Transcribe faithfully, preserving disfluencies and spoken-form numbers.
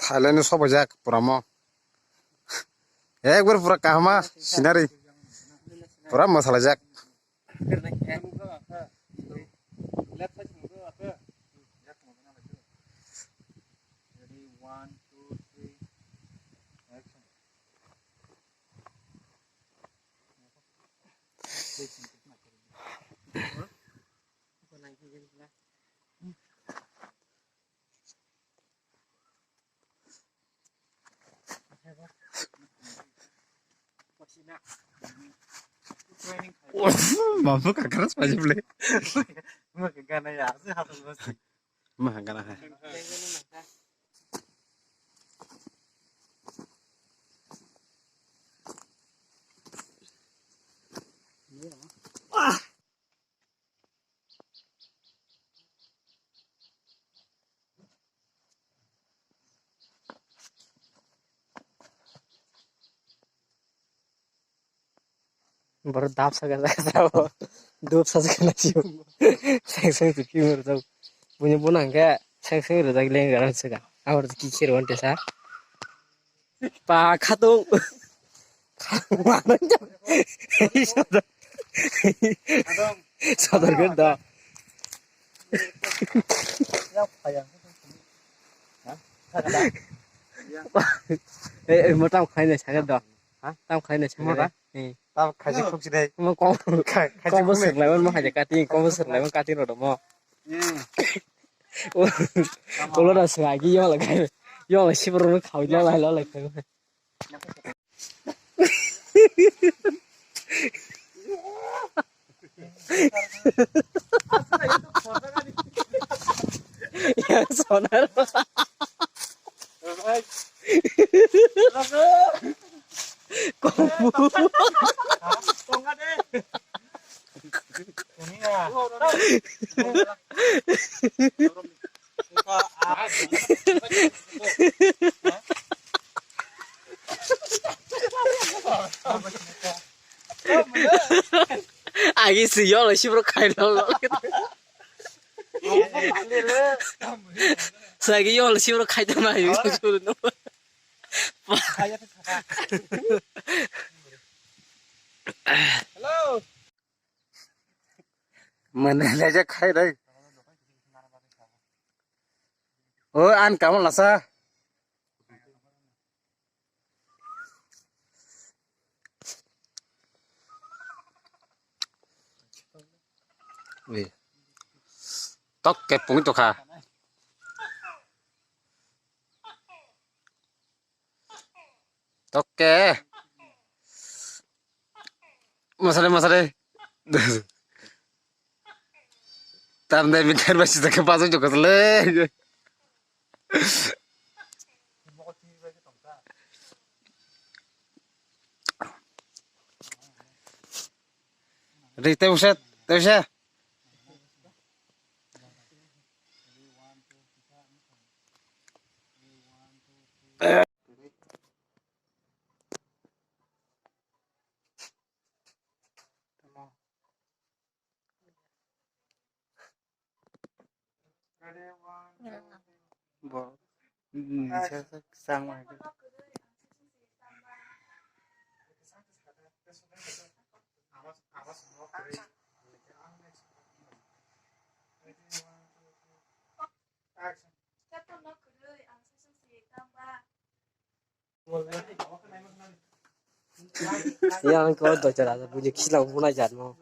Thailand ni sobaijak pura mo. Ekbar pura kahama scenery. Pura mwsalaijak. Mampu kakras pajak le. Mah gana hai. Borok dap sa gana sao. Dup sa gana sio. Seng seng tu ki mur jao. Bunya bunang ke seng seng ro jak leng gana sega. Awar ki kir wante sa. Pa khatung. Sodor ganda. Eh, eh, mo tam khai na saga do. Ha? Tam khai na saga. Mo da? Eh. Tam khai si khuk si dai. Mo kom. Khai, khai si kom khuk si dai. Lai mo hai kati, kom si lai mo kati ro do mo. Hmm. Ulo da sagi yo la khai. Yo la sibro no khau lo la lo la khai. Yang sonar. Komu. Agi si yo lo sibro khai lo. Sagi yo lo sibro khai ta mai. Hello. Mane leje khai dai. O an kamal nasa. Tok ke pung to kha. Tokke. Masare, masare. Tam dai mi kar basi tak pasu joko le. Ri, te uset, te uset. Bo, mm, sa, sa, sang mai. Yang ko dojar aja, buji kila bunai jat mo.